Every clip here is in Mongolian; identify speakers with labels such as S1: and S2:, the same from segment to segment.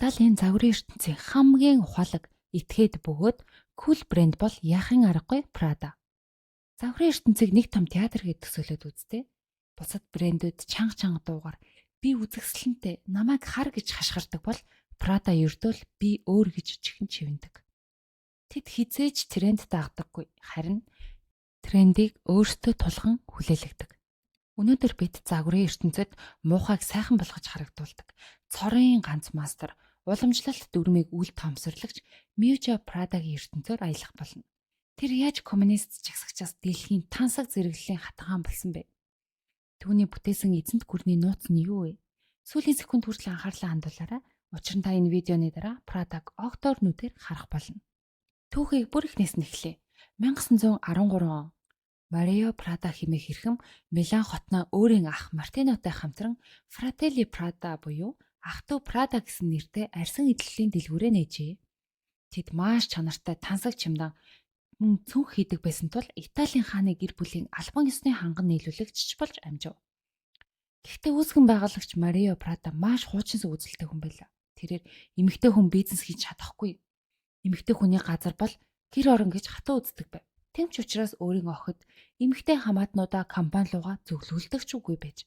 S1: Италийн загварын ертөнцийн хамгийн ухаалаг, этгээд бөгөөд cool брэнд бол яахын аргагүй Prada. Загварын ертөнцийг нэг том театр гэж төсөөлөд үзтээ. Бусад брэндүүд чанга чанга дуугаар би үзэсгэлэнтэй, намайг хар гэж хашгирдаг бол Prada ердөө л би өөр гэж чихэн чивнэдэг. Тэд хэзээ ч тренд дагдаггүй, харин трендийг өөрсдөө тулган хүлээлгдэг. Өнөөдөр бид загварын ертөнцид муухайг сайхан болгож харагдуулдаг. Цорын ганц мастер, уламжлалт дүрмийг үл тоомсорлагч Miuccia Prada-гийн ертөнцөөр аялах болно. Тэр яаж коммунист жагсагчаас дэлхийн тансаг зэрэглэлийн хатан хаан болсон бэ? Түүний бүтээсэн эзэнт гүрний нууц нь юу вэ? Сүүлийн секунд хүртэл анхаарлаа хандуулаарай. Учир нь та энэ видеоны дараа Prada-г огтоор нүдээр харах болно. Түүхийг бүр эхнээс нь эхлэе. 1913 он Марио Прада хэмээх эрхэм Милан хотноо өөрийн ах Мартинотой хамтран Fratelli Prada буюу ах дүү Прада гэсэн нэртэй арьсан эдлэлийн дэлгүүрээ нээжээ. Тэд маш чанартай тансаг чимдан мөн цүнх хийдэг байсан тул Италийн хааны гэр бүлийн албан ёсны ханган нийлүүлэгч ч болж амжив. Гэхдээ үүсгэн байгуулагч Марио Прада маш хуучинсаг үзэлтэй хүн байлаа. Тэрээр эмэгтэй хүн бизнес хийж чадахгүй. Эмэгтэй хүний газар бол гэр орон гэж хатуу үздэг байв. Тийм ч учраас өөрийн охид эмэгтэй хамаатнуудаа компани руугаа зөвлүүлдэг ч үгүй байж.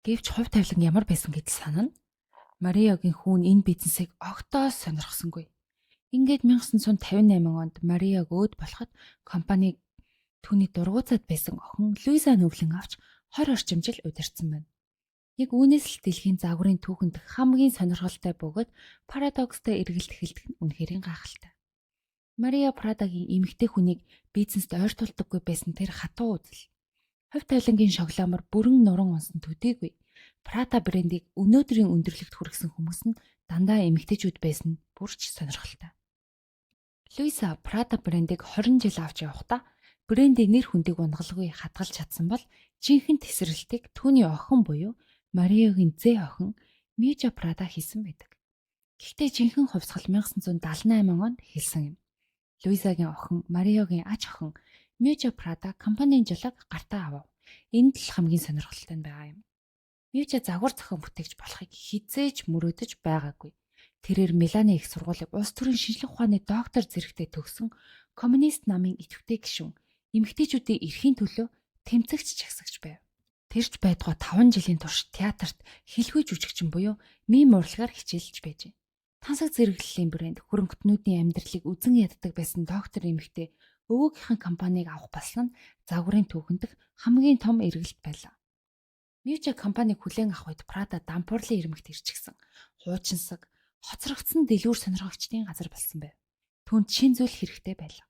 S1: Гэвч хувь тавилан ямар байсан гэдэл санана. Мариогийн хүү нь энэ бизнесийг огтоос сонирхсонгүй. Ингээд 1958 онд Мариог өөд болоход компаниг түүний дургуйцаад байсан охин Луиза нөвлөн авч 20 орчим жил удирдсан байна. Яг үүнээс л дэлхийн загварын түүхэнд хамгийн сонирхолтой бөгөөд парадокстай эргэлт эхэлдэг нь үнэхэрийн гайхалтай. Марио Прадагийн эмэгтэй хүнийг бизнест ойртуулдаггүй байсан тэр хатуу үзэл. Хувь тавилангийн шоглоомор бүрэн нуран унсан төдийгүй Prada брендийг өнөөдрийн өндөрлөгт хүргэсэн хүмүүс нь дандаа эмэгтэйчүүд байсан нь бүр ч сонирхолтой. Луиза Prada брендийг 20 жил авч явахдаа брендийн нэр хүндийг унгалгүй хадгалж чадсан бол жинхэнэ тесрэлтийг түүний охин буюу Мариогийн зээ охин Миучча Прада хийсэн байдаг. Гэхдээ жинхэнэ хувьсгал 1978 онд эхэлсэн юм. Луизагийн охин, Мариогийн ач охин Миучча Прада компанийн жолоог гартаа авав. Энд л хамгийн сонирхолтой нь байгаа юм. Миучча загвар зохион бүтээгч болохыг хэзээ ч мөрөөдөж байгаагүй. Тэрээр Миланы их сургуулийг улс төрийн шинжлэх ухааны доктор зэрэгтэй төгссөн коммунист намын идэвхтэй гишүүн, эмэгтэйчүүдийн эрхийн төлөө тэмцэгч жагсагч байв. Тэр ч байтугай 5 жилийн турш театрт хэлгүй жүжигчин буюу мим урлагаар хичээлж байжээ. Тансаг зэрэглэлийн брэнд хөрөнгөтнүүдийн амьдралыг үзэн яддаг байсан доктор эмэгтэй өвөөгийнхэн компанийг авах болсон нь загварын түүхэн дэх хамгийн том эргэлт байлаа. Миучча компаниг хүлээн авах үед Prada дампуурлын ирмэгт ирчихсэн. Хуучинсаг, хоцрогдсон дэлгүүр сонирхогчдын газар болсон байв. Түүнд шинэ зүйл хэрэгтэй байлаа.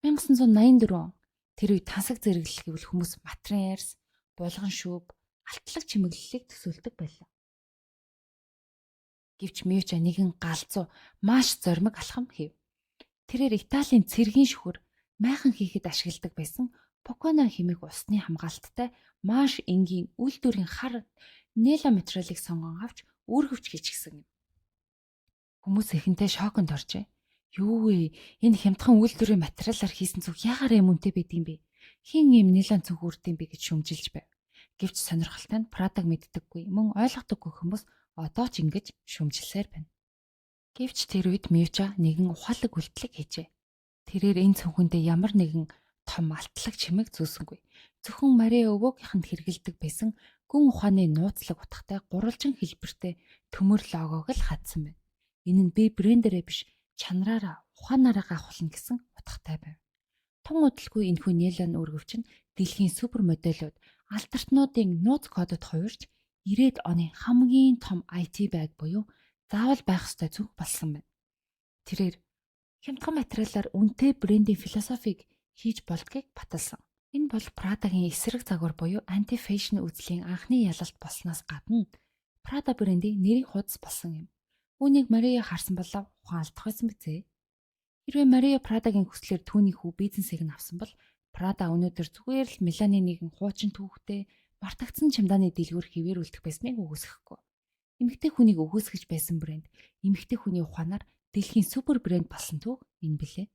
S1: 1984 он тэр үед тансаг зэрэглэл гэвэл хүмүүс матрын арьс, булган шүүб, алтлаг чимэглэлийг төсөөлдөг байлаа. Гэвч Миучча нэгэн галзуу, маш зоримог алхам хийв. Тэрээр Италийн цэргийн шүхэр майхан хийхэд ашигладаг байсан Покона хэмээх усны хамгаалттай маш энгийн үйлдвэрийн хар нело материалыг сонгон авч үүргэвч хийчихсэн юм. Хүмүүс ихэнхдээ шоконд оржээ. Юу вэ? Энэ хямдхан үйлдвэрийн материалаар хийсэн цүнх яагаар юм үнэтэй байдаг юм бэ? Хэн ийм нилон цүнх үүрдэг юм бэ гэж шүмжилж байв. Гэвч сонирхолтой нь Прадаг мэддэггүй, мөн ойлгодоггүй хүмүүс одоо ч ингэж шүмжилсээр байна. Гэвч тэр үед Миучча нэгэн ухаалаг үйлдэлийг хийжээ. Тэрээр энэ цүнхэндээ ямар нэгэн том алтлаг чимэг зүүсэнгүй. Зөвхөн Мариа өвөөгийнхэнд хэрэглэдэг байсан гүн ухааны нууцлаг утгатай гурвалжин хэлбэртэй төмөр логог л хадсан байна. Энэ нь би брендэрээ биш, чанараараа, ухаанаараа гайхуулна гэсэн утгатай байв. Тун удалгүй энэхүү нэлон үүргэвч нь дэлхийн супер модельууд, алдартнуудын нууц кодод хувирч 90-ад оны хамгийн том IT bag буюу заавал байх ёстой цүнх болсон байна. Тэрээр хямдхан материалаар үнэтэй брендийн философийг хийж болдгийг баталсан. Энэ бол Prada-гийн эсрэг загвар буюу anti fashion үзлийн анхны ялалт болсноос гадна Prada брендийн нэрийн хуудас болсон юм. Үүнийг Мариа харсан болов ухаан алдах байсан биз ээ. Хэрвээ Мариа Прадагийн хүслээр түүний хүү бизнесийг нь авсан бол Prada өнөөдөр зүгээр л Миланы нэгэн хуучин түүхтэй мартагдсан чемоданы дэлгүүр хэвээр үлдэх байсныг үгүйсгэхгүй. Эмэгтэй хүнийг үгүйсгэж байсан брэнд эмэгтэй хүний ухаанаар дэлхийн супер брэнд болсон түүх энэ билээ.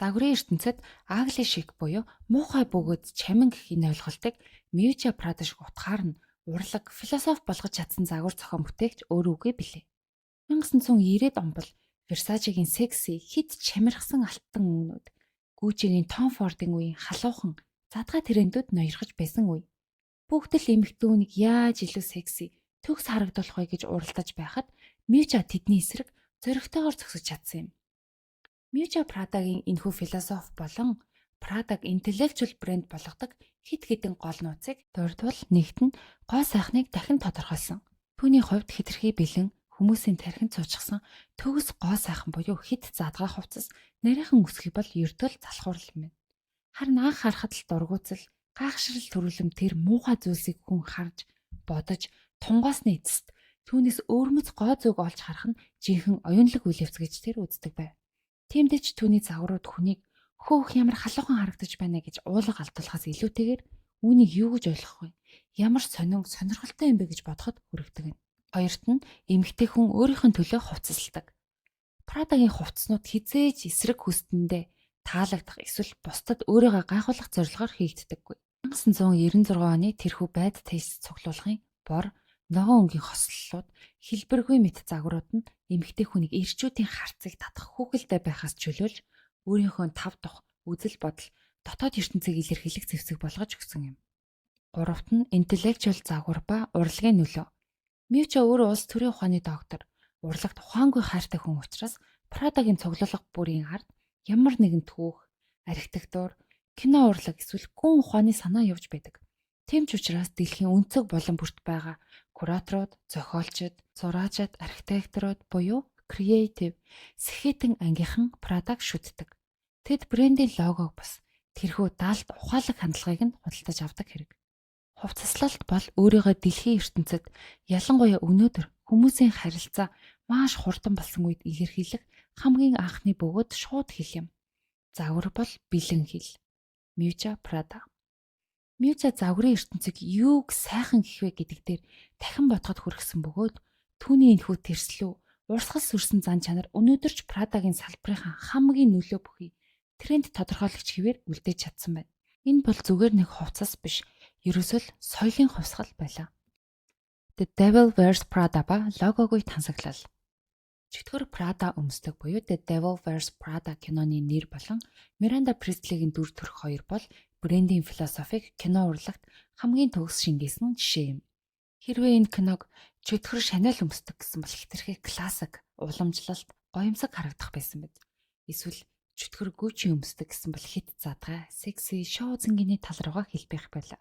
S1: Загварын ертөнцид ugly chic буюу муухай бөгөөд чамин гэх энэ ойлголтыг Miuccia Prada шиг утгаар нь урлаг, философи болгож чадсан загвар зохион бүтээгч өөр үгүй билээ. 1990-ад он бол Versace-гийн секси хэт чамирхсан алтан өнгөнүүд, Gucci-гийн Tom Ford-ын үеийн халуухан задгай трендүүд ноёрхож байсан үе. Бүгд л эмэгтэй хүнийг яаж илүү секси, төгс харагдуулах вэ гэж уралдаж байхад Miuccia тэдний эсрэг зоригтойгоор зогсож чадсан юм. Miuccia Prada-гийн энэхүү философи болон Prada-г intellectual брэнд болгодог хэд хэдэн гол нууцыг дурдвал нэгт нь гоо сайхныг дахин тодорхойлсон. Түүний хувьд хэтэрхий бэлэн, хүмүүсийн тархинд суучихсан төгс гоо сайхан буюу хэт задгай хувцас нарийхан өсгий бол ердөө л залхуурал юм байна. Харин анх харахад л дургүйцэл, гайхшрал төрүүлэм тэр муухай зүйлсийг хүн харж, бодож, тунгоосны эцэст түүнээс өөрмөц гоо зүг олж харах нь жинхэнэ оюунлаг үйл явц гэж тэр үздэг байв. Тиймдээ ч түүний загварууд хүнийг хөөх ямар халуухан харагдаж байна гэж уулга алдуулахаас илүүтэйгээр үүнийг юу гэж ойлгох вэ? Ямар сонин сонирхолтой юм бэ гэж бодоход хүргэдэг юм. Хоёрт нь эмэгтэй хүн өөрийнх нь төлөө хувцасладаг. Прадагийн хувцаснууд хэзээ ч эсрэг хүсдэндээ таалагдах эсвэл бусдад өөрийгөө гайхуулах зорилгоор хийгддэггүй. 1996 оны тэрхүү Bad Taste цуглуулгын бор ногоон өнгийн хослолууд, хэлбэргүй мэт загварууд нь эмэгтэй хүнийг эрчүүдийн харцыг татах хүүхэлдэй байхаас чөлөөлж өөрийнхөө тав тух, үзэл бодол, дотоод ертөнцийг илэрхийлэх зэвсэг болгож өгсөн юм. Гуравт нь интеллектуал загвар ба урлагийн нөлөө. Миуча өөрөө улс төрийн ухааны доктор, урлагт ухаангүй хайртай хүн учраас Прадагийн цуглуулга бүрийн ард ямар нэгэн түүх, архитектур, кино урлаг эсвэл гүн ухааны санаа явж байдаг. Тийм ч учраас дэлхийн өнцөг булан бүрт байгаа кураторууд, зохиолчид, зураачид, архитекторууд буюу креатив, сэхэтэн ангийнхан Прадаг шүтдэг. Тэд брендийн логог бас тэрхүү далд ухаалаг хандлагыг нь худалдаж авдаг хэрэг. Хувцаслалт бол өөрийгөө дэлхийн ертөнцид, ялангуяа өнөөдөр хүмүүсийн харилцаа маш хурдан болсон үед илэрхийлэх хамгийн анхны бөгөөд шууд хэл юм. Загвар бол бэлэн хэл. Miuccia Prada. Miuccia загварын ертөнцийг юуг сайхан гэх вэ гэдэг дээр дахин бодоход хүргэсэн бөгөөд түүний энэхүү тэрслүү урсгал сүрсэн зан чанар өнөөдөр ч Prada-гийн салбарынхаа хамгийн нөлөө бүхий тренд тодорхойлогч хэвээр үлдээж чадсан байна. Энэ бол зүгээр нэг хувцас биш, ерөөсөө л соёлын хувьсгал байлаа. The Devil Wears Prada ба логогүй тансаглал. Чөтгөр Prada өмсдөг буюу The Devil Wears Prada киноны нэр болон Miranda Priestly-гийн дүр төрх хоёр бол брендийн философийг кино урлагт хамгийн төгс шингээсэн жишээ юм. Хэрвээ энэ киног чөтгөр Шанел өмсдөг гэсэн бол хэтэрхий классик, уламжлалт, гоёмсог харагдах байсан биз. Эсвэл чөтгөр Gucci өмсдөг гэсэн бол хэт задгай, секси, шоу зингэний тал руугаа хэлбэх байлаа.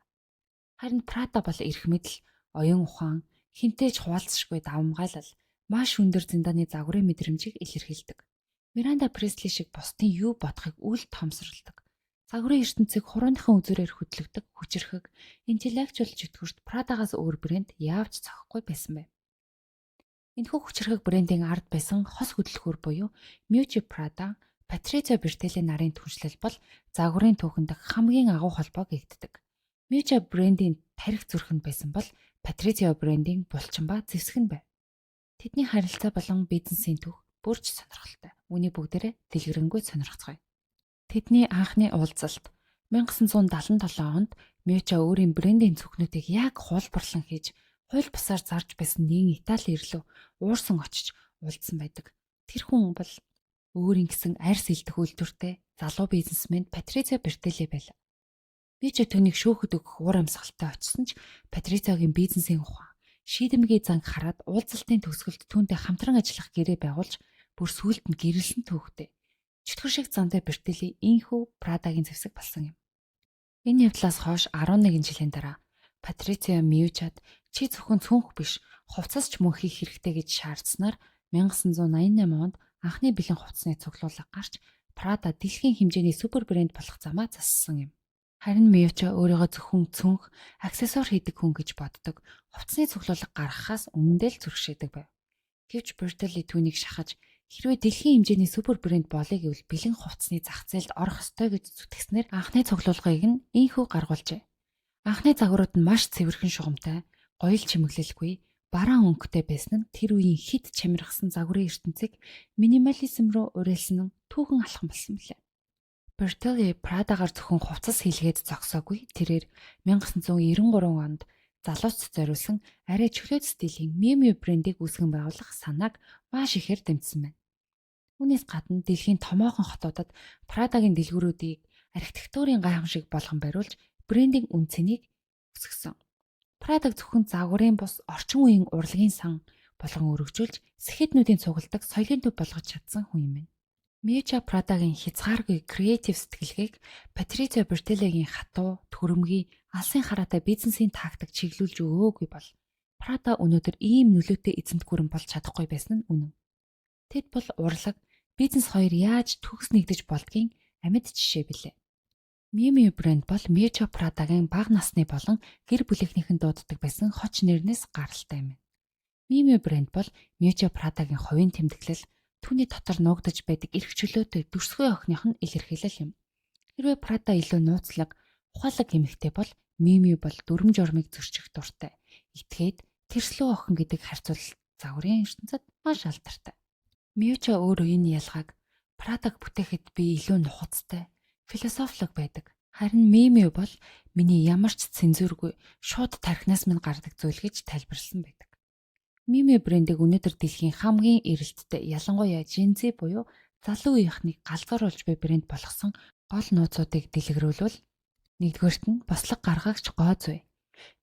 S1: Харин Prada бол эрх мэдэл, оюун ухаан, хэнтэй ч хуваалцшгүй давамгайлал, маш өндөр зиндааны загварын мэдрэмжийг илэрхийлдэг. Миранда Пресли шиг бусдын юу бодохыг үл тоомсорлдог. Загварын ертөнцийг хурууныхан үзүүрээр хөдлөгдөг хүчирхэг, интеллектуал чөтгөрт Prada-гаас өөр брэнд яавч цохихгүй байсан байв. Энэхүү хүчирхэг брендийн ард байсан хос хөдөлгүүр буюу Miuccia Prada, Patrizia Bertelli нарын түншлэл бол загварын түүхэн дэх хамгийн агуу холбоо гэгддэг. Miuccia брендийн тархи зүрх нь байсан бол Patrizia брендийн булчин ба зэвсэг нь байв. Тэдний харилцаа болон бизнесийн түүх бүр ч сонирхолтой. Үүнийг бүгдээрээ дэлгэрэнгүй сонирхцгоё. Тэдний анхны уулзалт 1977 онд Miuccia өөрийн брендийн цүнхнүүдийг яг хуулбарлан хийж хууль бусаар зарж байсан нэгэн Итали эр лүү уурсан очиж уулзсан байдаг. Тэр хүн бол өөрийн гэсэн арьс элдэх үйлдвэртэй залуу бизнесмен Патрицио Бертелли байлаа. Miuccia түүнийг шөөхөд өгөх уур амьсгалтай очисон ч Патрициогийн бизнесийн ухаан, шийдэмгий занг хараад уулзалтын төгсгөлд түүнтэй хамтран ажиллах гэрээ байгуулж бүр сүүлд нь гэрлэсэн түүхтэй. Чөтгөр шиг зантай Бертелли ийнхүү Прадагийн зэвсэг болсон юм. Энэ явдлаас хойш 11 жилийн дараа Патрицио Миучад чи зөвхөн цүнх биш, хувцас ч мөн хийх хэрэгтэй гэж шаардсанаар 1988 онд анхны бэлэн хувцасны цуглуулга гарч Prada дэлхийн хэмжээний супер брэнд болох замаа зассан юм. Харин Миуча өөрийгөө зөвхөн цүнх, аксессуар хийдэг хүн гэж боддог. Хувцасны цуглуулга гаргахаас өмнөдөө л зүрхшээдэг байв. Гэвч Бертелли түүнийг шахаж, хэрвээ дэлхийн хэмжээний супер брэнд болъё гэвэл бэлэн хувцасны зах зээлд орох ёстой гэж зүтгэснээр анхны цуглуулгыг нь ийнхүү гаргуулжээ. Анхны загварууд нь маш цэвэрхэн шугамтай, гоёл чимэглэлгүй, бараан өнгөтэй байсан нь тэр үеийн хэт чамирхсан загварын ертөнцийг минимализм руу уриалсан нь түүхэн алхам болсон билээ. Бертелли Прадагаар зөвхөн хувцас хийлгээд зогсоогүй. Тэрээр 1993 онд залуучд зориулсан арай чөлөөт стилийн Miu Miu брендийг үүсгэн байгуулах санааг маш ихээр дэмжсэн байна. Үүнээс гадна дэлхийн томоохон хотуудад Prada-гийн дэлгүүрүүдийг архитектурын гайхамшиг болгон бариулж брендийн үнэ цэнийг өсгөсөн. Prada-г зөвхөн загварын бус орчин үеийн урлагийн сан болгон өргөжүүлж сэхэднүүдийн цугладаг соёлын төв болгож чадсан хүн юм байна. Miuccia Prada-гийн хязгааргүй креатив сэтгэлгээг Patrizia Bertelli-гийн хатуу, төрөмгий, алсын хараатай бизнесийн тактик чиглүүлж өгөөгүй бол Prada өнөөдөр ийм нөлөөтэй эзэмт гүрэн болж чадахгүй байсан нь үнэн. Тэд бол урлаг, бизнес хоёр яаж төгс нэгдэж болдгийг амьд жишээ билээ. Miu Miu брэнд бол Miuccia Prada-гийн бага насны болон гэр бүлийнхнийхэн дууддаг байсан хоч нэрнээс гаралтай юм. Miu Miu брэнд бол Miuccia Prada-гийн хувийн тэмдэглэл, түүний дотор нуугдаж байдаг эрх чөлөөтэй дүрсгүй охиных нь илэрхийлэл юм. Хэрвээ Prada илүү нууцлаг, ухаалаг эмэгтэй бол Miu Miu бол дүрэм журмыг зөрчих дуртай. Итгээд тэрслүү охин гэдэг харьцуулалт загварын ертөнцөд маш алдартай. Miuccia өөрөө энэ ялгааг Prada-г бүтээхэд би илүү нухацтай, философлог байдаг. Харин Miu Miu бол миний ямар ч цензургүй шууд тархинаас минь гардаг зүйл гэж тайлбарласан байдаг. Miu Miu брендийг өнөөдөр дэлхийн хамгийн эрэлттэй, ялангуяа Gen Z буюу залуу үеийнхнийг галзууруулж буй брэнд болгосон гол нууцуудыг дэлгэрүүлвэл, нэгдүгээрт нь бослого гаргагч гоо зүй.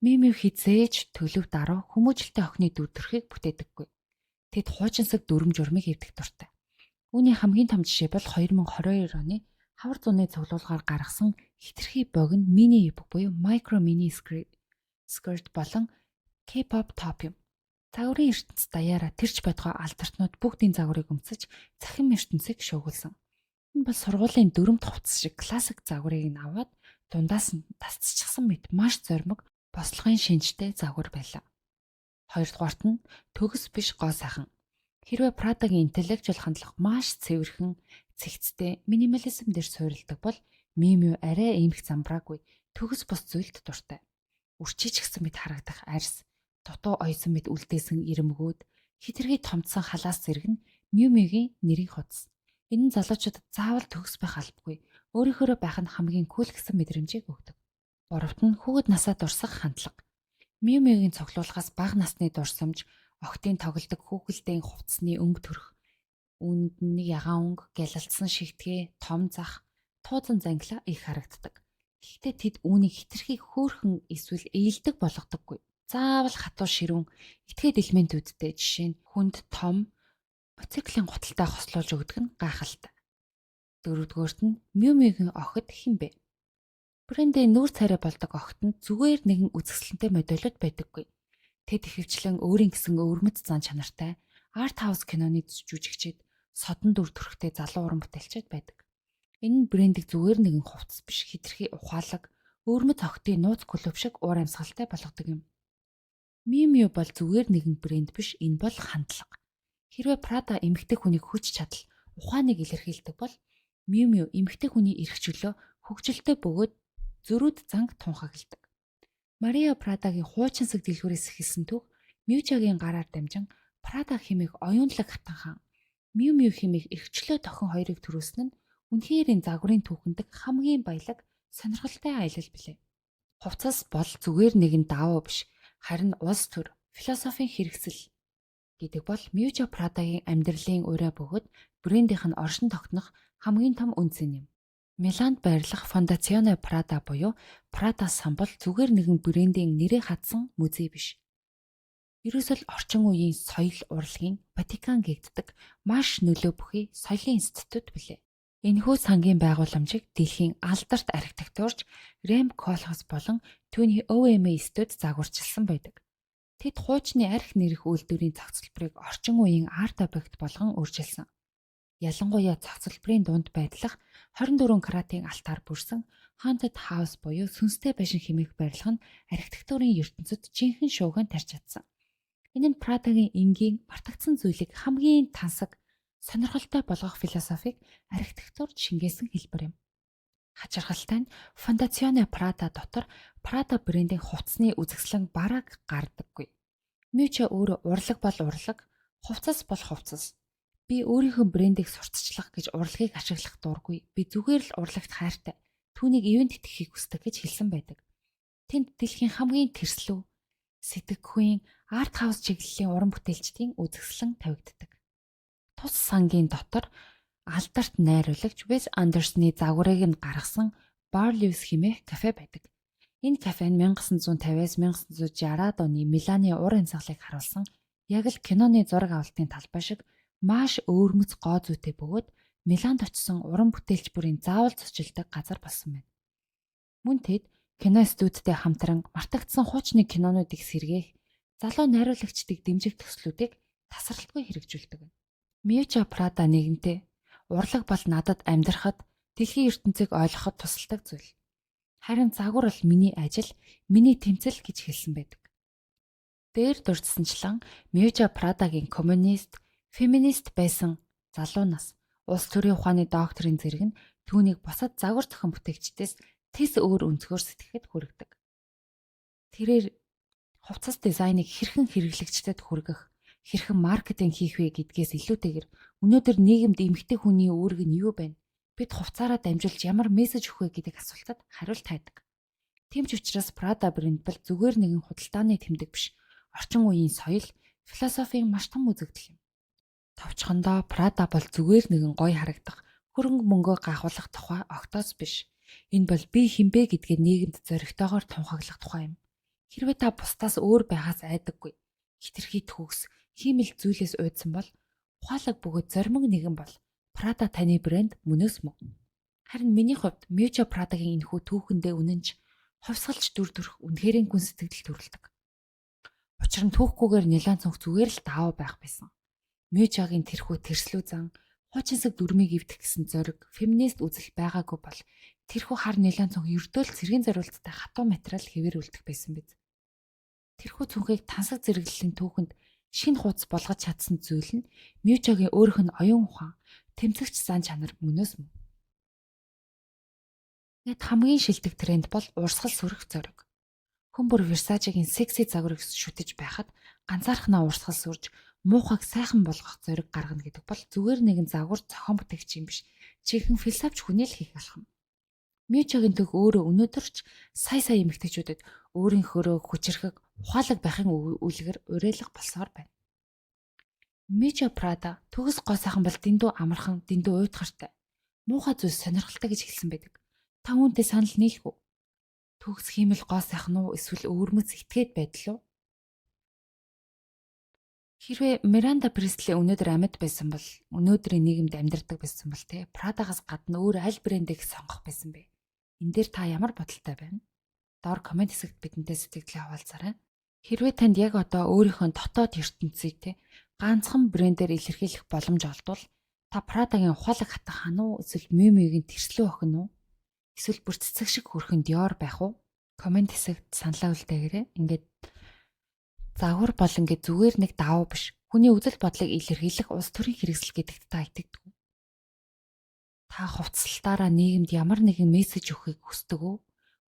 S1: Miu Miu хэзээ ч төлөв даруй хүмүүжлтэй охины дүр төрхийг бүтээдэггүй. Тэд хуучинсаг дүрэм журмыг эвдэх дуртай. Үүний хамгийн том жишээ бол 2022 оны хавар зуны цуглуулгаар гаргасан хэтэрхий богино мини юбка буюу micro mini skirt болон K-pop top юм. Загварын ертөнц даяараа тэр ч байтугай алдартнууд бүгдийн загварыг өмсөж цахим ертөнцийг шуугиулсан. Энэ бол сургуулийн дүрэмт хувцас шиг классик загварыг нь аваад дундаас нь тасцчихсан мэт маш зоримог бослогын шинжтэй загвар байлаа. Хоёрдугаарт нь төгс биш гоо сайхан. Хэрвээ Prada-гийн интеллектуал хандлага маш цэвэрхэн, цэгцтэй, минимализм дээр суурилдаг бол Miu Miu арай эмх замбраагүй төгс бус зүйлд дуртай. Үрчийчгсэн мэт харагдах арьс, дутуу оёсон мэт үлдээсэн ирэмгүүд, хэтэрхий томдсон халаас зэрэг нь Miu Miu-гийн нэрийн хуудас. Энэ нь залуучуудад заавал төгс байх албагүй, өөрийнхөөрөө байх нь хамгийн cool гэсэн мэдрэмжийг өгдөг. Гуравт нь хүүхэд насаа дурсах хандлага. Miu Miu-гийн цуглуулгаас бага насны дурсамж, охидын тоглодог хүүхэлдэйн хувцсны өнгө төрх, үүнд нь нэг ягаан өнгө, гялалзсан шигтгээ, том зах, туузан зангилаа их харагддаг. Гэхдээ тэд үүнийг хэтэрхий хөөрхөн эсвэл ээлдэг болгодоггүй. Заавал хатуу ширүүн, этгээд элементүүдтэй, жишээ нь хүнд том мотоциклийн гуталтай хослуулж өгдөг нь гайхалтай. Дөрөвдүгээрт нь Miu Miu-гийн охид хэн бэ? Брендийн нүүр царай болдог охид нь зүгээр нэгэн үзэсгэлэнтэй модельуд байдаггүй. Тэд ихэвчлэн өөрийн гэсэн өвөрмөц зан чанартай art house киноны жүжигчид, содон дүр төрхтэй залуу уран бүтээлчид байдаг. Энэ нь брендийг зүгээр нэгэн хувцас биш, хэтэрхий ухаалаг, өвөрмөц охидын нууц клуб шиг уур амьсгалтай болгодог юм. Miu Miu бол зүгээр нэгэн брэнд биш, энэ бол хандлага. Хэрвээ Prada эмэгтэй хүнийг хүч чадал, ухааныг илэрхийлдэг бол Miu Miu эмэгтэй хүний эрх чөлөө, хөгжилтэй бөгөөд зөрүүд занг тунхагладаг. Мария Прадагийн хуучинсаг дэлгүүрээс эхэлсэн түүх Миучагийн гараар дамжин Прада хэмээх оюунлаг хатан хаан, Miu Miu хэмээх эрх чөлөөт охин хоёрыг төрүүлсэн нь үнэхээр энэ загварын түүхэн дэх хамгийн баялаг, сонирхолтой аялал билээ. Хувцас бол зүгээр нэгэн даавуу биш, харин улс төр, философийн хэрэгсэл гэдэг бол Miuccia Prada-гийн амьдралын уриа бөгөөд брендийнх нь оршин тогтнох хамгийн том үнэ цэн юм. Миланд байрлах Fondazione Prada буюу Prada сан бол зүгээр нэгэн брендийн нэрээ хатсан музей биш. Ерөөсөө л орчин үеийн соёл урлагийн Ватикан гэгддэг маш нөлөө бүхий соёлын институт билээ. Энэхүү сангийн байгууламжийг дэлхийн алдарт архитектурч Рем Колхас болон түүний OMA студи загварчилсан байдаг. Тэд хуучны архи нэрэх үйлдвэрийн зохицолборыг орчин үеийн арт объект болгон өөрчилсөн. Ялангуяа зохицолборын дунд байрлах 24 каратын алтаар бүрсэн Haunted House буюу сүнстэй байшин хэмээх барилга нь архитектурын ертөнцөд жинхэнэ шуугиан тарьж чадсан. Энэ нь Prada-гийн энгийн, мартагдсан зүйлийг хамгийн тансаг, сонирхолтой болгох философийг архитектурт шингээсэн хэлбэр юм. Хачирхалтай нь Fondazione Prada дотор Prada брендийн хувцсны үзэсгэлэн бараг гардаггүй. Миуча өөрөө урлаг бол урлаг, хувцас бол хувцас. Би өөрийнхөө брендийг сурталчлах гэж урлагийг ашиглах дургүй. Би зүгээр л урлагт хайртай. Түүнийг ивээн тэтгэхийг хүсдэг гэж хэлсэн байдаг. Тэнд дэлхийн хамгийн тэрслүү, Сэтгэхүйн арт хаус чиглэлийн уран бүтээлчдийн үзэсгэлэн тавигддаг. Тус сангийн дотор алдарт найруулагч Вес Андерсны загварыг нь гаргасан Bar Leaves хэмээх кафе байдаг. Энэ кафе нь 1950-аас 1960-ад оны Миланы ур амьсгалыг харуулсан яг л киноны зураг авалтын талбай шиг маш өвөрмөц гоо зүйтэй бөгөөд Миланд очсон уран бүтээлч бүрийн заавал зочилдог газар болсон байна. Мөн тэд кино студидтэй хамтран мартагдсан хуучны кинонуудыг сэргээх, залуу найруулагчдыг дэмжих төслүүдийг тасралтгүй хэрэгжүүлдэг. Миуча Прада нэгэнтээ урлаг бол надад амьдрахад, дэлхийн ертөнцийг ойлгоход тусалдаг зүйл. Харин загвар бол миний ажил, миний тэмцэл гэж хэлсэн байдаг. Дээр дурдсанчлан Миуча Прадагийн коммунист, феминист байсан залуу нас улс төрийн ухааны докторын зэрэг нь түүнийг бусад загвар зохион бүтээгчдээс тэс өөр өнцгөр сэтгэхэд хүргэдэг. Тэрээр хувцас дизайныг хэрхэн хэрэглэгчдэд хүргэх, хэрхэн маркетинг хийх вэ гэдгээс илүүтэйгээр өнөөдөр нийгэмд эмэгтэй хүний үүрэг нь юу байна? Бид хувцаараа дамжуулж ямар мессеж өгөх вэ гэдэг асуултад хариулт хайдаг. Тийм ч учраас Prada брэнд бол зүгээр нэгэн худалдааны тэмдэг биш. Орчин үеийн соёл, философийн маш том үзэгдэл юм. Товчхондоо Prada бол зүгээр нэгэн гоё харагдах, хөрөнгө мөнгөө гайхуулах тухай огтоос биш. Энэ бол би хэн бэ гэдгээ нийгэмд зоригтойгоор тунхаглах тухай юм. Хэрвээ та бусдаас өөр байхаас айдаггүй, хэтэрхий төгс, хиймэл зүйлээс уйдсан бол ухаалаг бөгөөд зоримог нэгэн бол Prada таны брэнд мөнөөс мөн. Харин миний хувьд Miuccia Prada-гийн энэхүү түүхэндээ үнэнч хувьсгалч дүр төрх үнэхэрийн гүн сэтгэгдэл төрүүлдэг. Учир нь түүхгүйгээр нилон цүнх зүгээр л даав байх байсан. Miuccia-гийн тэрхүү тэрслүү зан, хуучинсаг дүрмийг эвдэх гэсэн зориг, феминист үзэл байгаагүй бол тэрхүү хар нилон цүнх ердөө л цэргийн зориулттай хатуу материал хэвээр үлдэх байсан биз. Тэрхүү цүнхийг тансаг зэрэглэлийн түүхэнд шинэ хуудас болгож чадсан зүйл нь Miuccia-гийн өөрийнх нь оюун ухаан, тэмцэгч зан чанар мөнөөс мөн. Ингээд хамгийн шилдэг тренд бол урсгал сүрэх зориг. Хүн бүр Versace-гийн секси загварыг шүтэж байхад ганцаархнаа урсгал сүрж муухайг сайхан болгох зориг гаргана гэдэг бол зүгээр нэгэн загвар зохион бүтээгч юм биш. Жинхэнэ философч хүний л хийх алхам. Miuccia-гийн түүх өөрөө өнөөдөр ч сая сая эмэгтэйчүүдэд өөрийнхөөрөө хүчирхэг, ухаалаг байхын үлгэр уриалга болсоор байна. Miuccia Prada төгс гоо сайхан бол дэндүү амархан, дэндүү уйтгартай. Муухай зүйл сонирхолтой гэж хэлсэн байдаг. Та үүнтэй санал нийлэх үү? Төгс хиймэл гоо сайхан уу эсвэл өвөрмөц этгээд байдал уу? Хэрвээ Миранда Пристли өнөөдөр амьд байсан бол, өнөөдрийн нийгэмд амьдардаг байсан бол те Prada-гаас гадна өөр аль брендийг сонгох байсан бэ? Энэ дээр та ямар бодолтой байна? Доор comment хэсэгт бидэнтэй сэтгэгдлээ хуваалцаарай. Хэрвээ танд яг одоо өөрийнхөө дотоод ертөнцийг те ганцхан брендээр илэрхийлэх боломж олдвол та Prada-гийн ухаалаг хатан хаан уу эсвэл Miu Miu-гийн тэрслүү охин уу? Эсвэл бүр цэцэг шиг хөөрхөн Dior байх уу? Comment хэсэгт саналаа үлдээгээрэй. Ингээд загвар бол ингээд зүгээр нэг даав биш. Хүний үзэл бодлыг илэрхийлэх улс төрийн хэрэгсэл гэдэгт та итгэдэг үү? Та хувцаслалтаараа нийгэмд ямар нэгэн мессеж өгөхийг хүсдэг үү?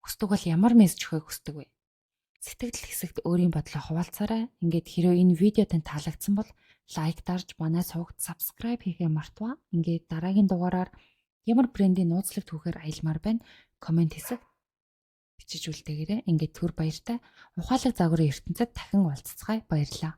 S1: Хүсдэг бол ямар мессеж өгөхийг хүсдэг вэ? Сэтгэгдэл хэсэгт өөрийн бодлоо хуваалцаарай. Ингээд хэрвээ энэ видео танд таалагдсан бол like дарж манай сувагт subscribe хийхээ мартваа. Ингээд дараагийн дугаараар ямар брендийн нууцлаг түүхээр аялмаар байна? Comment хэсэгт бичиж үлдээгээрэй. Ингээд түр баяртай. Ухаалаг загварын ертөнцөд дахин уулзацгаая. Баярлалаа.